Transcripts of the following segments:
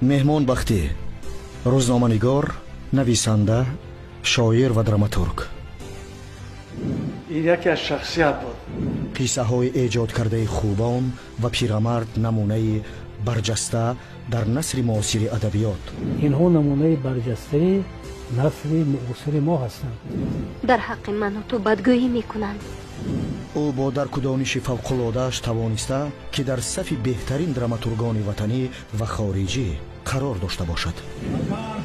Меҳмонбахтӣ, рӯзноманигор, нависанда, шоир ва драматург. Ин яке аз шахсият буд. Қиссаҳои эҷод кардаи хубон ва пирамард намунаи барҷаста дар насри муосири адабиёт. Инҳо намунаи барҷастаи насри муосири мо ҳастанд. Дар ҳаққи ману ту бадгӯӣ мекунанд. Ӯ бо дарку дониши фавқулодааш тавониста, ки дар сафи беҳтарин драматургони ватанӣ ва хориҷӣ қарор дошта бошад.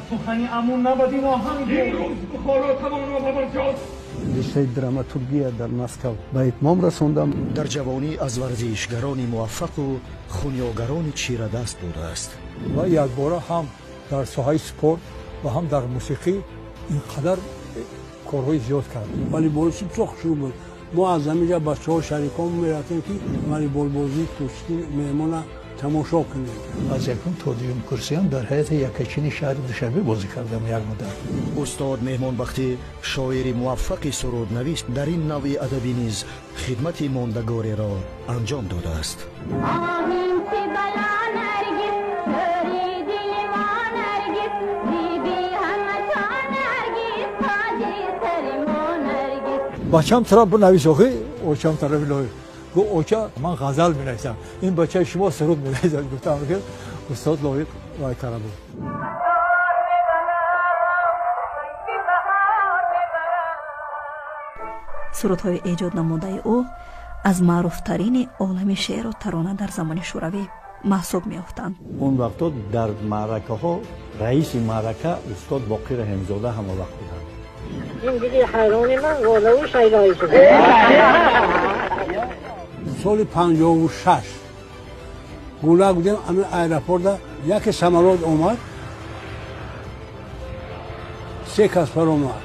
Сухани амун набад ин оҳанг. Имрӯз Бухоро тавоно ба барҷост. Риштаи драматургия дар Москав ба итмом расондам. Дар ҷавонӣ аз варзишгарони муваффақу хунёгарони чирадаст будааст. Ва якбора ҳам дар соҳаи спорт ва ҳам дар мусиқӣ ин қадар корҳои зиёд кард. Волейболши бисёр хушрӯ буд. Мо аз ҳаминҷа бачаҳо шарикон мерафтем, ки волейболбозии кӯшти меҳмона тамошо кунем. Аз якум то дуюм курсиам дар ҳайати якачини шаҳри Душанбе бозӣ кардам як муддат. Устод Меҳмонбахтӣ, шоири муваффақи суруднавис, дар ин навъи адабӣ низ хидмати мондагореро анҷом додааст. Бачам тараф бинавис, охи очам тарафи Лоиқ. Гуфт: оча, ман ғазал менависам, ин бачаи шумо суруд менависад. Гуфтам, ки устод Лоиқ вай кара буд. Сурудҳои эҷод намудаи ӯ аз маъруфтарини олами шеъру тарона дар замони шӯравӣ маҳсуб меёфтанд. Он вақтҳо дар маъракаҳо раиси маърака устод Боқир Раҳимзода ҳама вақт буданд. Ин диги ҳайрони ман волаву шайдои шуд. Соли 56 гула будем, ҳамин аэропорта яке самолёт омад, се кас паромад.